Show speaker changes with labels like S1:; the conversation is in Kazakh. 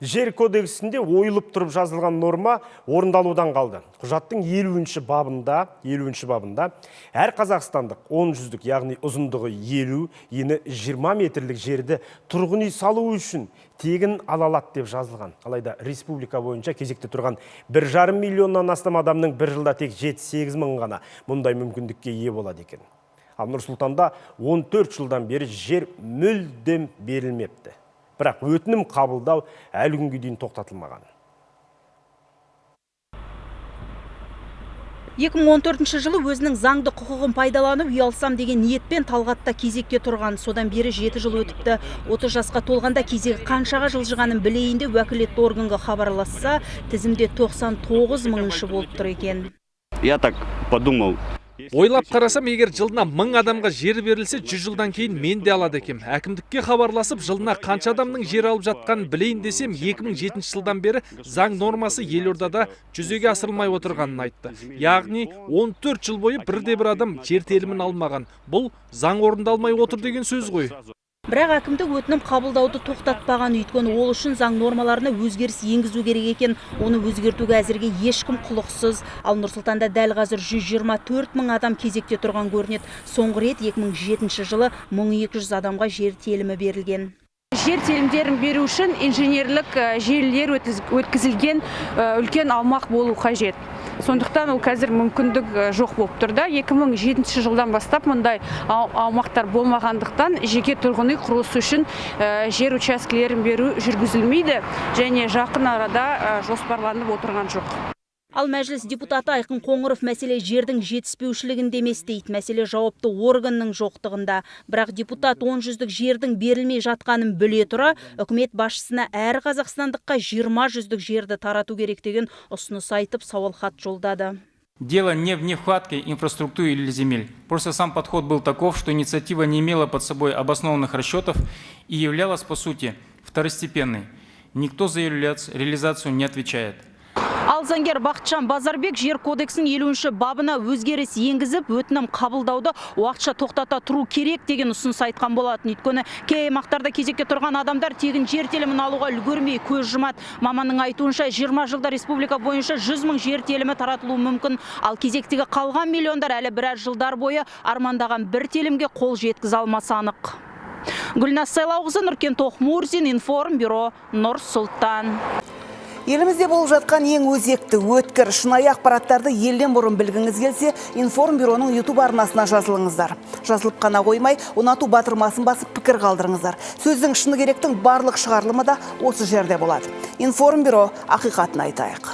S1: Жер кодексінде ойылып тұрып жазылған норма орындалудан қалды. Құжаттың 50-бабында әр қазақстандық 10 жүздік, яғни ұзындығы 50, ені 20 метрлік жерді тұрғын үй салу үшін тегін ала алады деп жазылған. Алайда республика бойынша кезекте тұрған 1,5 миллионнан астам адамның бір жылда тек 7-8 мың ғана мұндай мүмкіндікке ие болады екен. Ал Нұр-Сұлтанда 14 жылдан бері жер мүлдем берілмепті. Бірақ өтінім қабылдау әлі күнге дейін тоқтатылмаған.
S2: 2014 жылы өзінің заңды құқығын пайдаланып үй алсам деген ниетпен Талғатта кезекте тұрған. Содан бері 7 жыл өтіпті. 30 жасқа толғанда кезегі қаншаға жылжығанын білейін деп уәкілетті органға хабарласса, тізімде 99 мыңыншы болып тұр екен.
S3: Я так подумал.
S4: Ойлап қарасам, егер жылына 1000 адамға жер берілсе, 100 жылдан кейін мен де алады екем. Әкімдікке хабарласып, жылына қанша адамның жер алып жатқанын білейін десем, 2007 жылдан бері заң нормасы елордада жүзеге асырылмай отырғанын айтты. Яғни 14 жыл бойы бірде-бір адам жер телімін алмаған. Бұл заң орындалмай отыр деген сөз ғой.
S2: Бірақ әкімдік өтінім қабылдауды тоқтатпаған, өйткені ол үшін заң нормаларына өзгеріс енгізу керек екен. Оны өзгертуге әзірге ешкім құлықсыз. Ал Нұр-Сұлтанда дәл қазір 124 мың адам кезекте тұрған көрінеді. Соңғы рет 2007 жылы 1200 адамға жер телімі берілген.
S5: Жер телімдерін беру үшін инженерлік желілер өткізілген үлкен аумақ болу қажет. Сондықтан ол қазір мүмкіндік жоқ болып тұр да. 2007 жылдан бастап мұндай аумақтар болмағандықтан жеке тұрғын үй құрылысы үшін жер учаскелерін беру жүргізілмейді және жақын арада жоспарланып отырған жоқ.
S2: Ал мәжіліс депутаты Айқын Қоңыров мәселе жердің жетіспеушілігінде емес дейді. Мәселе жауапты органның жоқтығында. Бірақ депутат 10 жүздік жердің берілмей жатқанын біле тұра, үкімет басшысына әр қазақстандыққа 20 жүздік жерді тарату керек деген ұсыныс айтып сауалхат жолдады.
S6: Дело не в нехватке инфраструктуры или земель. Просто сам подход был таков, что инициатива не имела под собой обоснованных расчетов и являлась, по сути, второстепенной. Никто за ее реализацию не отвечает.
S2: Ал заңгер Бақытжан Базарбек жер кодексінің 50-бабына өзгеріс енгізіп, өтінім қабылдауды уақытша тоқтата тұру керек деген ұсыныс айтқан болатын. Өйткені кей аймақтарда кезекте тұрған адамдар тегін жер телімін алуға үлгермей көз жұмады. Маманның айтуынша, 20 жылда республика бойынша 100 мың жер телімі таратылуы мүмкін. Ал кезектегі қалған миллиондар әлі біраз жылдар бойы армандаған бір телімге қол жеткізе алмасы анық. Гүлназ Сайлауқызы, Нұркен Тоқмурзин, Информбюро, Нұр-Сұлтан.
S7: Елімізде болып жатқан ең өзекті, өткір, шынайы ақпараттарды елден бұрын білгіңіз келсе, Информбюроның YouTube арнасына жазылыңыздар. Жазылып қана қоймай, ұнату батырмасын басып пікір қалдырыңыздар. Сөздің шыны керектің барлық шығарылымы да осы жерде болады. Информбюро, ақиқатын айтайық.